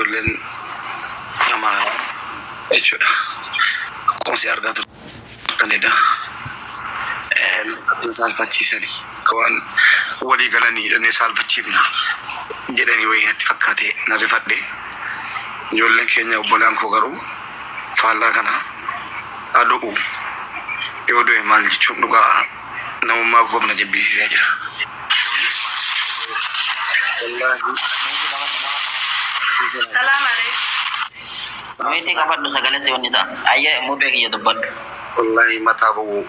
Ijoolleen Amaaraa jechuudha. Akkuma si argaa turtanidha. Saalfachiisanii akka waan walii galanii hidhannee saalfachiifna jedhanii wayii natti fakkaate na rifadhe. Ijoolleen keenya obbolaan koo garuu faallaa kana adu'u yoo du'e maal jechuun dhugaa namummaa koof na jibbisiisaa jira. Wallaahi. Salaam alaikum. Meetii qabadhu sagalee si wanni ta'a. Ayya mubee kiyya dubbadhu. Wallaahi mataa bowwuu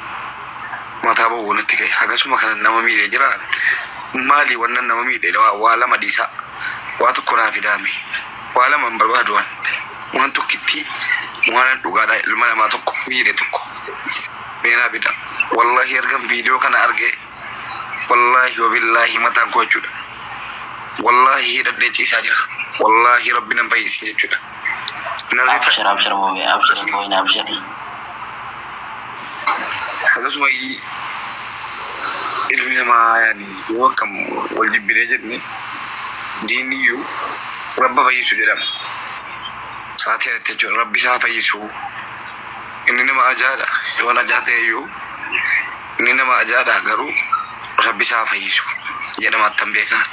mataa bowwuu natti ka'e hagasuma kana nama miidhe jira maali wannan nama miidhe waa lama dhiisaa waa tokko naa fidaame waa lama hin barbaadu waan waan tokkitti waan dhugaadha ilma namaa tokko miidhe tokko meenaa fida. Wallaahi ergan viidiyoo kana arge wallaahi wabillaahi mataan koo jechuudha wallaahi hidhadhee ciisaa jira wallaahi rabbi nan fayyisin jechuudha. Narri Abshir abshir mubee abshir booyina abshir. Akkasuma ilmi namaa yaani yoo akkam wal jibbinee jenne diinni iyyuu rabba fayyisu jedhama. Sa'aatii kanatti jechuudha rabbi isaa fayyisu. Inni nama ajaadha yoo ajaa ta'e iyyuu inni nama ajaadha garuu rabbi isaa fayyisu jedhama attan beekaa.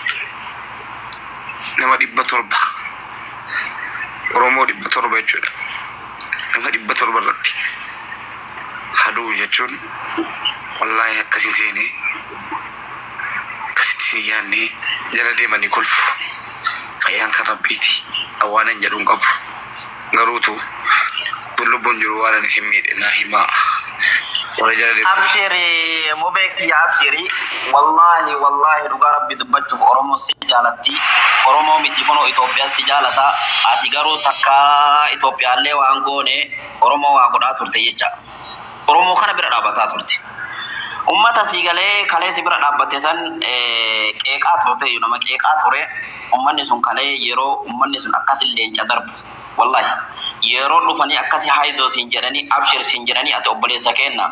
Nama 700 Oromoo 700 jechuudha. Nama 700 irratti haduu jechuun wallaahi akkasii seenee akkasitti si yaadne jala deemanii kolfu. Fayyaan kan rabbiiti. Awwaanan jedhuun qabu. Garuutu kun lubbuun jiru waan ani isin miidhe naa himaa. Warra jala deemtu. Abshiri mubee kiyya abshiri wallaahi wallaahi dhugaa rabbi dubbachuuf Oromoo si jaalatti Oromoo miti kunoo Itoophiyaa si jaalata ati garuu takka Itoophiyaallee waan goone Oromoo waa godhaa turte jecha Oromoo kana bira dhaabbataa turte. Ummata sii galee kalee si bira dhaabbatte san qeeqaa turte nama qeeqaa ture ummanni sun kalee yeroo ummanni sun akkasin leenca darbu wallahi yeroo dhufanii akkasi haayizoo siin jedhanii abshir siin jedhanii ati obboleessa kenna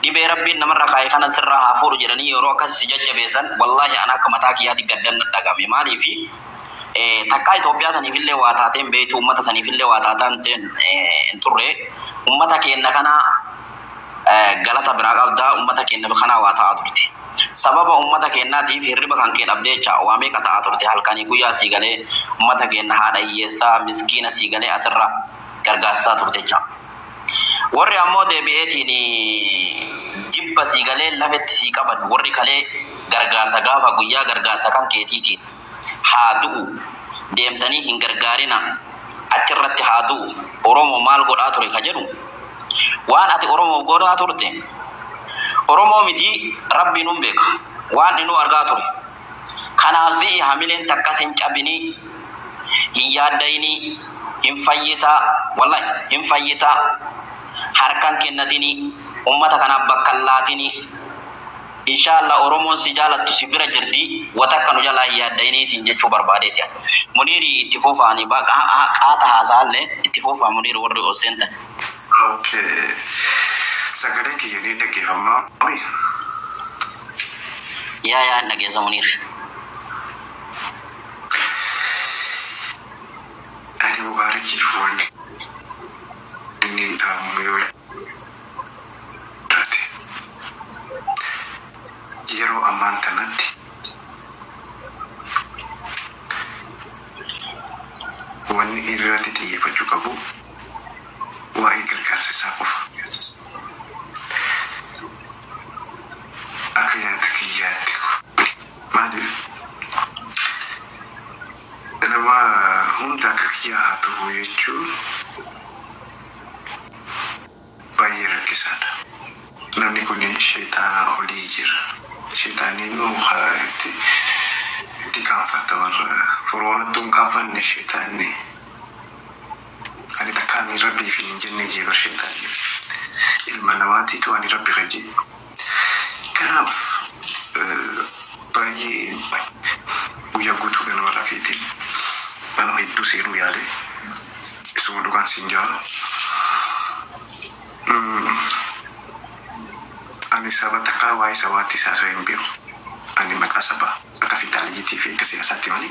dhibee rabbiin namarra kaa'e kana sirraa haa fuudhu jedhanii yeroo akkasi si jajjabeessan wallahi ana akka mataa kiyyaatti gaddan dhagame maaliifi takkaa Itoophiyaa saniifillee waa taateen beektu ummata saniifillee waa taataan hin turre ummata keenna kana galata biraa qabdaa ummata keenya kanaa waa ta'aa turte. Sababa ummata keenyaatiif hirriba kan kee dhabdee jecha waa meeqa ta'aa turte halkanii guyyaa sii galee ummata keenya haadha hiyyeessaa miskiina sii galee asirra gargaarsaa turte jecha. Warri ammoo deebi'eetiin jibba sii galee lafetti sii qaban warri kalee gargaarsa gaafa guyyaa gargaarsa kan keetiitiin haa du'u deemtanii hin gargaarina achirratti haa du'u Oromoo maal godhaa ture ka jedhu waan ati Oromoo godhaa turte Oromoo miti rabbiin nun beeka waan inni argaa ture kanaaf si'i hamileen takkas hin cabinii hin yaaddayinii hin fayyitaa wallahi hin fayyitaa harkan kennatinii ummata kanaaf bakka hin laatinii inshallah Oromoon si jaalattu si bira jirti watakka nu jalaa hin yaaddayinii siin jechuu barbaadeeti. Muniiri itti fufaanii qaata haasaallee itti fufaa Muniiri warri ol seentan. Okay. Sagaleen kiyya ni dhaggeeffamaa? Yaa yaa hin dhageessa Muniir. Ani Mubaarakiif wanni inni dhaamu yoo jiraate yeroo ammaan tanatti wanni irratti xiyyeeffachuu qabu waa'ee gargaarsa isaa qofa. Akka yaada kiyyaatti maaliif nama hunda akka kiyyaa haa ta'u jechuun baay'ee rakkisaadha. Namni kun sheexaana olii jira. Sheexaaniin itti itti qaanfata warra foroonattuu hin qaanfanne sheexaanni. Ani takka ani rabbiif hin jenne jee bar sheexaanni. Ilma namaatiitu ani rabbi kajee. Kanaaf baay'ee guyyaa guutuu ganama rafeetiin mana hedduu seenuu yaale isuma dhugaan siin jaa. Ani saba takkaa waa'ee sabaatti haasa'ee hin beeku. Ani maqaa sabaa akka fiixaaleeyyii fi akka siyaasaatti malee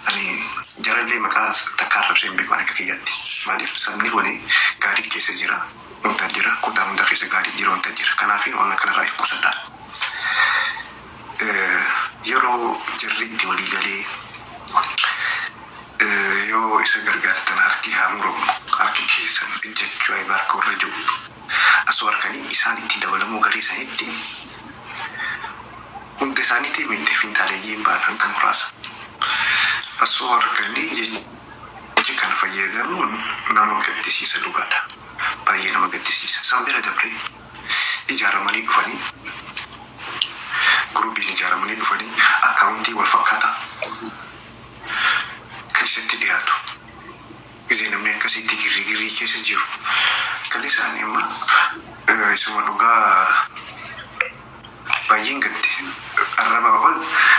Ani jarallee maqaa takka arrabsee hin beeku akka kiyyaatti. Maaliif sabni kun gaarii keessa jira, wanta jira, kutaa hunda keessa gaarii jira, wanta jira. Kanaafin waan kanarraa if qusadha. Yeroo jarri itti walii galee yoo isa gargaartan harki haa muramu, harki keessan ejjechuu ay barka warra jiru. Asoo harkanii isaan itti dabalamuu garii isaaniitti hunda isaaniitti miti fintaaleeyyiin ba'an hanga muraasa. Asoo harkanii jecha kana fayyadamuun nama gaddisiisa dhugaadha. Baay'ee nama gaddisiisa. Isaan bira dabree ijaaramanii dhufanii guruubiin ijaaramanii dhufanii akkaawuntii wal fakkaataa keessatti dhiyaatu. Gisee namni akkasitti girri girrii keessa jiru. Kalli isaanii amma isuma dhugaa baay'een gadde. Arraba ol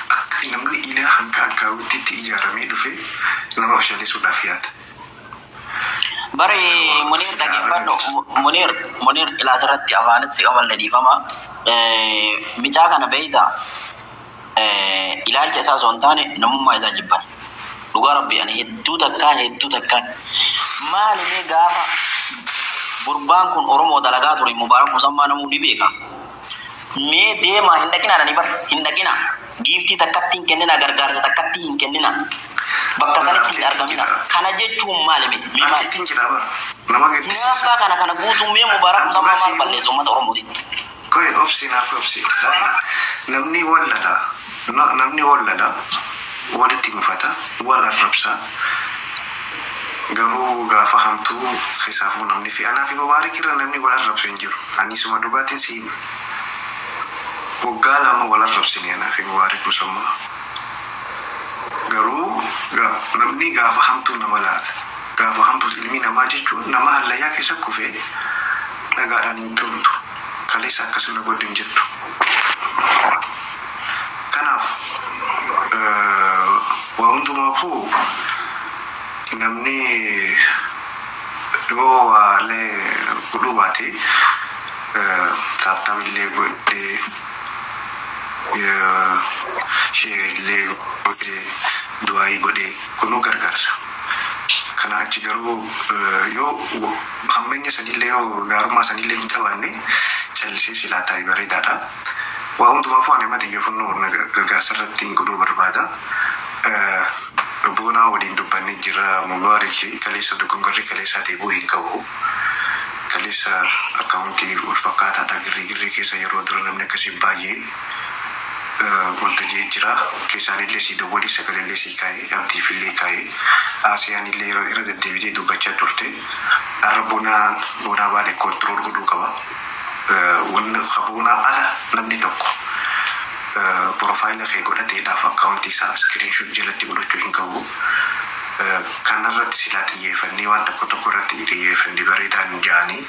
akka namni ilaa hanga akkaawuntiitti ijaaramee dhufee nama fashaleessuudhaaf yaada. Bari Munir dhaggeeffadhu. Munir Munir ilaasirratti afaanitti si qaballe dhiifama. Micaa kana beeyta ilaalcha isaa osoo hin taane namummaa isaa jibban. Dhugaa rabbi ani hedduu takkaan hedduu takkaan maali mee gaafa gurbaan kun Oromoo dalagaa ture Mubaarak Musammaa namuu ni beeka. Mee deemaa hin dhaqinaa dhani bar hin dhaqinaa giiftii takkatti hin kenninaa gargaarsa takkatti hin kenninaa bakka sanitti hin argamina kana jechuun maali mee mee maali? Arkiitiin jira bara. Nama gaddisiisa. Hinaaffaa kana kana guutuu mee Mubaarak Musammaa maal balleessa uummata Oromootiin? Koi obsi naaf obsi. Namni wal lala. Namni wal lala. Walitti mufata. Wal arrabsa. Garuu gaafa hamtuu keessaafuu namni fi anaa fi Mubaarak irra namni wal arrabsu hin jiru. Ani suma dhugaatiin si hima. Waggaa lama wal arrabsine anaa fi Mubaarak Musammaa. Garuu namni gaafa hamtuu nama laala. Gaafa hamtuu ilmi namaa jechuun nama hallayyaa keessa kufee dhagaadhaan hin tumtu. Kaleessa akkasuma godhu hin jettu. Kanaaf waa hundumaafuu namni yoo waalee godhuu baate taaptaamillee godhee sheerillee godhee du'aayii godhee kunuu gargaarsa. Kana achi garuu yoo hammeenya sanillee yoo gaarummaa sanillee hin qabaanne callisee silaa taa'e bareedaadha. Waa hundumaafuu ani amma xiyyeeffannoo gargaarsa irratti hin godhuu barbaada. Boonaa waliin dubbannee jira Mubaarak kaleessa dogongorri kaleessaa deebi'uu hin qabu. Kaleessa akkaawuntii wal fakkaataadha girrii girrii keessa yeroo dura namni akkasii baay'ee waltajjii jira. Keessaanillee si dawwalii sagalallee si kaa'ee abdiifillee kaa'ee Asiyaanillee yeroo irra deddeebitee dubbachaa turte. Har'a boonaa boonaa baale control godhuu qaba. Wanni boonaa ala namni tokko profile kee godhateedhaaf akkaawuntii isaa screenshot jalatti godhachuu hin qabu. Kanarratti silaa xiyyeeffannee waan tokko tokko irratti xiyyeeffannee bareedaan ja'anii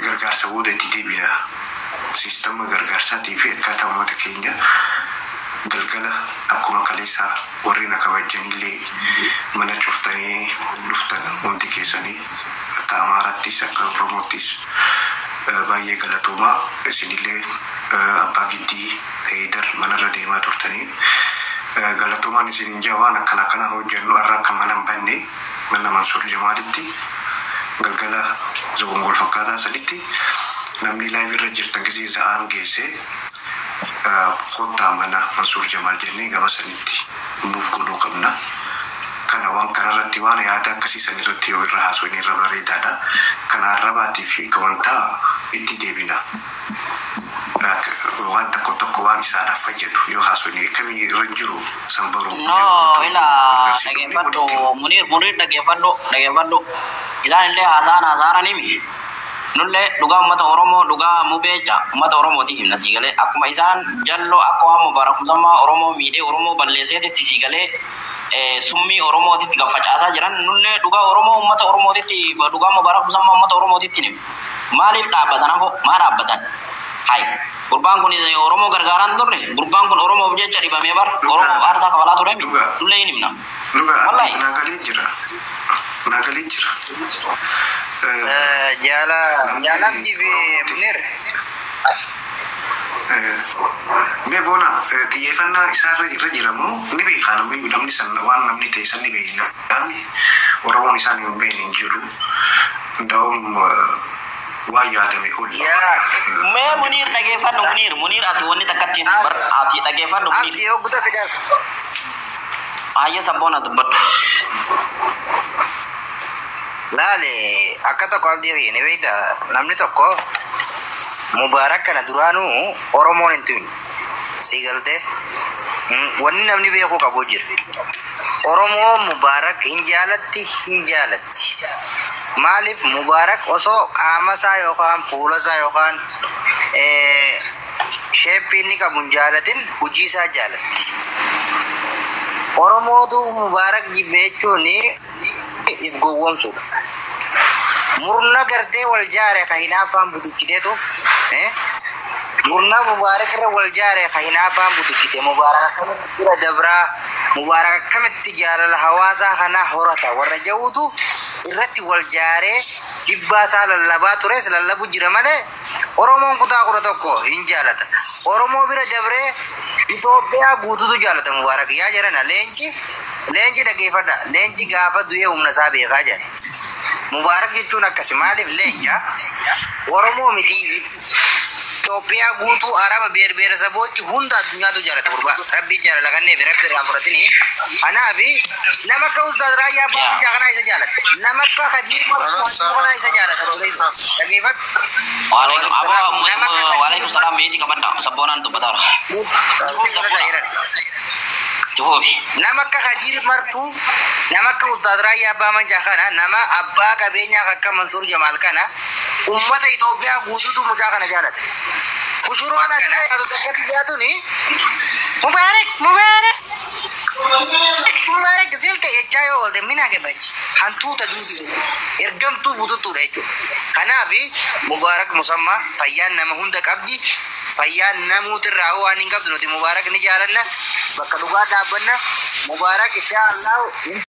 gargaarsa booda itti deebina. Siistama gargaarsaatii fi akkaataa uummata keenya galgala akkuma kaleessaa warri na kabajanillee mana cuftanii dhuftan hundi keessanii akka Amaaraattis akka Oromoottis baay'ee galatoomaa isinillee abbaa giddii Heydar manarra deemaa turtanii galatoomaan isin jaa waan akkana akkana hojjennu har'a akka mana hin banne mana Mansuur Jamaalitti galgala zoon wal fakkaataa sanitti namni live irra jirtan gisee za'aan geesse kottaa mana Mansuur Jamaal jennee gama sanitti muuf godhuu qabna. Kana waan kanarratti waan yaada akkasii san irratti yoo irra haasofne irra bareedaadha. Kana arrabaatii fi wantaa itti deebina. Waan tokko tokko waan isaadhaaf fayyadu yoo haasofne kamii irra jiru san baruu. No, ila dhaggeeffadhu Munir Munir dhaggeeffadhu dhaggeeffadhu. Isaan illee haasaan haasaaran himi. Nullee dhugaa uummata Oromoo dhugaa mubeecha uummata Oromooti himna sii galee akkuma isaan jalloo akka waan Mubaarak Musammaa Oromoo miidhee Oromoo balleesseetitti sii galee summii Oromootitti kan facaasaa jiran nullee dhugaa Oromoo uummata Oromootitti dhugaa Mubaarak Musammaa uummata Oromootitti himi. Maaliif dhaabbatan hafoo maa dhaabbatan? Hai gurbaan kun Oromoo gargaaraan turre gurbaan kun Oromoof jecha dhibamee bar Oromoof aarsaa kafalaa ture mi nullee hin himna. Dhugaa Wallahi. Naagalee jira. Naagalee jira. Jaala Jaala Abdii fi Munir. Mee Sabboona xiyyeeffannaa isaarra irra jiramu ni beekaa namni namni san waan namni ta'e san ni beekna. Namni Oromoon isaan hin beekne hin jiru. Nda'uun waan yaadame ol. Yaa Mee Muniir dhageeffadhu Muniir Muniir ati wanni takka ittiin si bar ati dhageeffadhu Muniir. Abdii hogguta fidaa. Ayya sabboona dubbadhu. Laale akka tokko abdii fi ni beekta namni tokko Mubaarak kana duraanuu Oromoon hin tuqne. Sii galtee wanni namni beekuu qabu jira. Oromoo Mubaarak hin jaalatti hin jaalatti. Maaliif Mubaarak osoo qaama isaa yookaan fuula isaa yookaan sheeppii inni qabu hin jaalatin hojii isaa jaalatti. Oromootu Mubaarak jibbe jechuun if gowwoomsuudha. Murna gartee wal jaare ka hinaafaan butuchiteetu murna Mubaarak irra wal jaare ka hinaafaan butuchite Mubaarak akkamitti bira dabraa Mubaarak akkamitti jaalala hawaasaa kanaa horata warra jawutu irratti wal jaaree jibbaa isaa lallabaa tures lallabu jira malee Oromoon kutaa 11 hin jaalata. Oromoo bira dabree Itoophiyaa guututu jaalata Mubaarak yaa jedhana leenci leenci dhageeffadha leenci gaafa du'ee humna isaa beekaa jedha. Mubaarak jechuun akkasi maaliif leenca Oromoo miti Itoophiyaa guutuu Araba beer sabooti hunda addunyaatu jaalata gurbaa rabbii jaalala kanneef rabbi irraa muratini kanaafi nama akka Ustaaz Raayyaa Abbaa Macaa kanaa isa jaalata nama akka Khadiir Martuu kanaa isa jaalata dhageeffadhu. Waalaikum aboo waalaikum salaam meetii qabadha sabboonaan dubbataara. Tifuufi. Nama akka Khadiir Martuu nama akka Ustaaz Raayyaa Abbaa Macaa kana nama abbaa qabeenyaa akka Mansuur Jamaal kana ummata Itoophiyaa guutuutu mucaa kana jaalata. Fushuroon asirra yaadu takkatti dhiyaatuni Mubaarak Mubaarak Mubaarak silta jechaa yoo oolte mina gabachi hantuuta duuti ergamtuu bututtuudha jechuudha. Kanaaf Mubaarak Musammaa fayyaan nama hunda qabdi fayyaan namuutirraa waan hin qabdu nuti Mubaarak ni jaalanna bakka dhugaa dhaabbanna Mubaarak inshaa Allah.